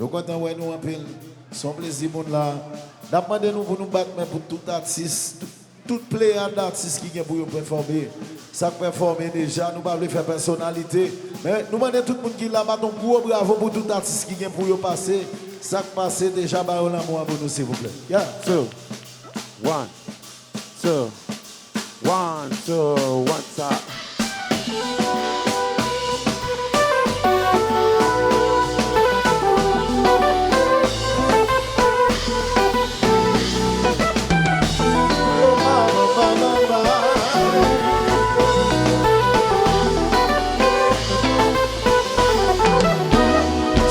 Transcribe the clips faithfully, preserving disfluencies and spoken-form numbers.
Nou kontan wè nou anpil. Se yon plezi pou n la. N ap mande nou pou nou bat men pou tout atis, tout, tout pleyad atis ki gen pou yo pèfòme. Sa k pèfòme deja, nou pa vle fè pèsonalite. Men nou mande tout moun ki la bat yon gwo bravo pou tout atis ki gen pou yo pase. Sa k pase deja, ba yo lanmou an pou nou, silvouplè. Yeah. Two, one, two, one, two, one, top.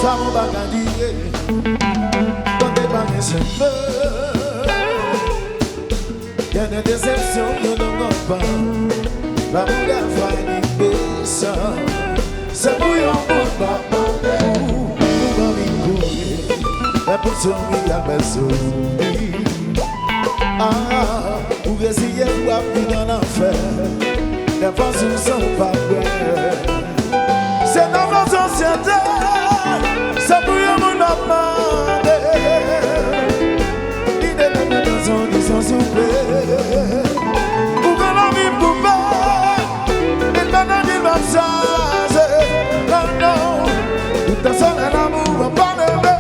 Sa yon bagay li ye. Tande pa gen senpè. Gen de desepsyon yo nan konpa. Lanmou dèfwa li pesan. Se pou yon moun pa mande ou, ou anvi kouri. Men pou souri ak bèl souri. Ah, ou reziye w ap viv nan lanfè. Dèfwa sou san w pa bwè. Se nan yon sosyete, se pou yon moun ap mande. Li te mete nan son, li san souple. Ou gen anvi koupe, li pa nan di l ap chaje. Non, non. Tout tan solèy lanmou an pa leve.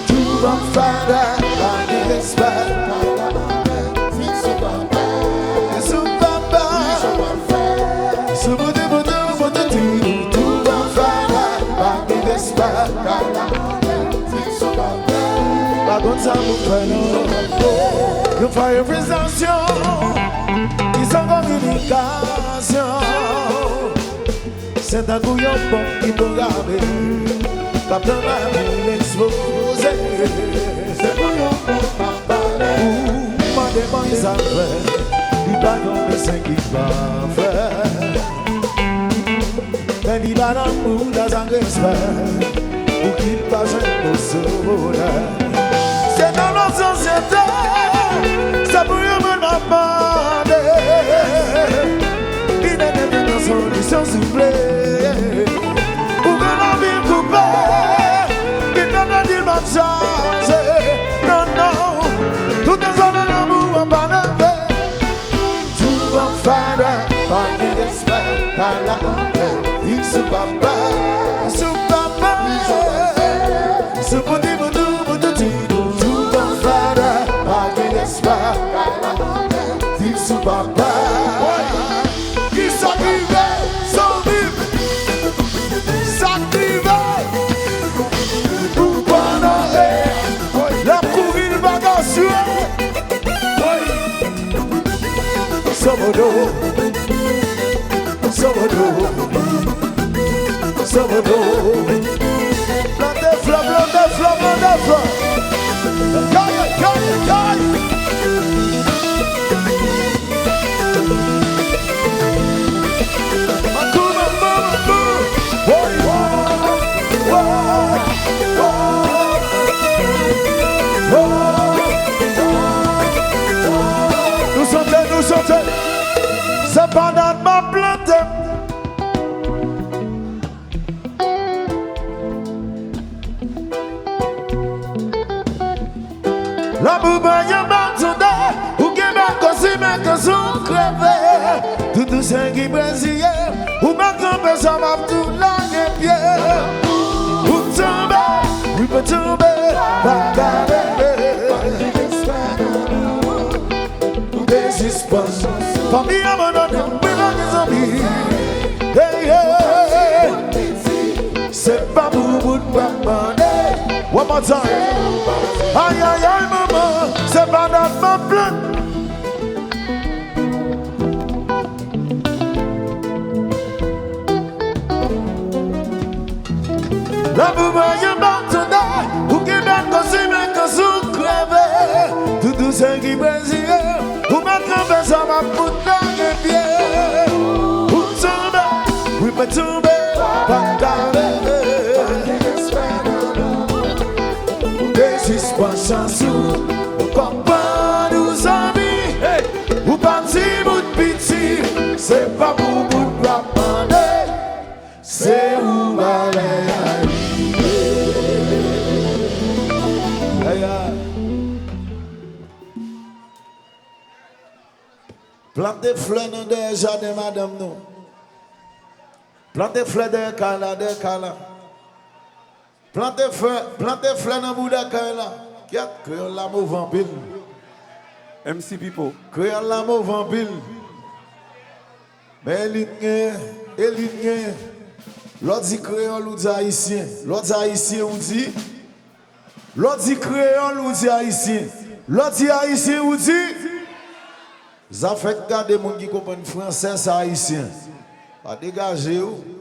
Tou bon fada, pa gen respè. Sou papa. Sou bouti, bouti, bouti, tou bon fada, pa gen respè. Pa konn sa pou fè non. Yon fire prestasyon, ki san kominikasyon. Se tankou yon ponp ki pwograme, k ap tann lè pou l eksploze. Se pou yon moun m ap pale. Ou mande mwen sa l fè, li pa yon medsen ki pafè. Men li ba lanmou, laj ak respè, pou ki l pa jwenn moso bonè. Se nan yon sosyete, se pou yon moun m ap mande. Li te mete nan solisyon souple. Ou gen anvi koupe, li te nan di l m ap chaje. Non, non, tout tan solèy lanmou an pa leve. Tou bon fada, pa gen respè, pa la anpè. Viv sou papa, sou papa. Sou bouti, bouti, bouti, tou bon fada, pa gen respè. Viv sou papa. Kisa k rive? Zanmi m. Sa k rive? Ou pa nan e. L ap kouri, l pa ka swe. Sobodo. Sobodo. Sobodo. Plante flè, plante flè, plante flè. Kay, kay, kay. Makou, makou, makou. Woy. Woy. Woy. Woy. Nou chante, nou chante. Se pa dat m ap plante. Lanmou pa yon batouda, ou gen bèl kozi men kozi w kreve. Tout dousen ki preziye, ou pa kanpe sa m ap tou lage pye. Ou tonbe, wi pou tonbe, pa ka leve. Ou dezispann. Fanmi abandone m, wi pa gen zanmi. Hey, hey. Se pa pou bout m ap mande. One more time. Ay, ay, ay, manman, se pa dat m ap plante. Lanmou mwen yon batouda, ou ki bèl kozi men kozi w kreve. Tout dousen ki preziye, ou pa kanpe sa m ap fout lage pye. Ou tonbe, wi mwen tonbe, pa ka leve. Ou dezispann chans ou, ou konprann ou zanmi. Ou pa timoun piti, se pa pou moun w ap mande. Se ou malè a rive. Plante flè nan dèyè jaden madanm nou. Plante flè dèyè kay la, dèyè kay la. Plante flè, plante flè nan bouda kay la. Kèt, kreyòl la move anpil. M C Pipo. Kreyòl la move anpil. Men elit genyen, elit genyen. Lè w di kreyòl, ou di ayisyen. Lè w di ayisyen, ou di. Lè w di kreyòl, ou di ayisyen. Lè w di ayisyen, ou di. Zafè k gade moun ki konprann fransè, se ayisyen. Pa degaje w.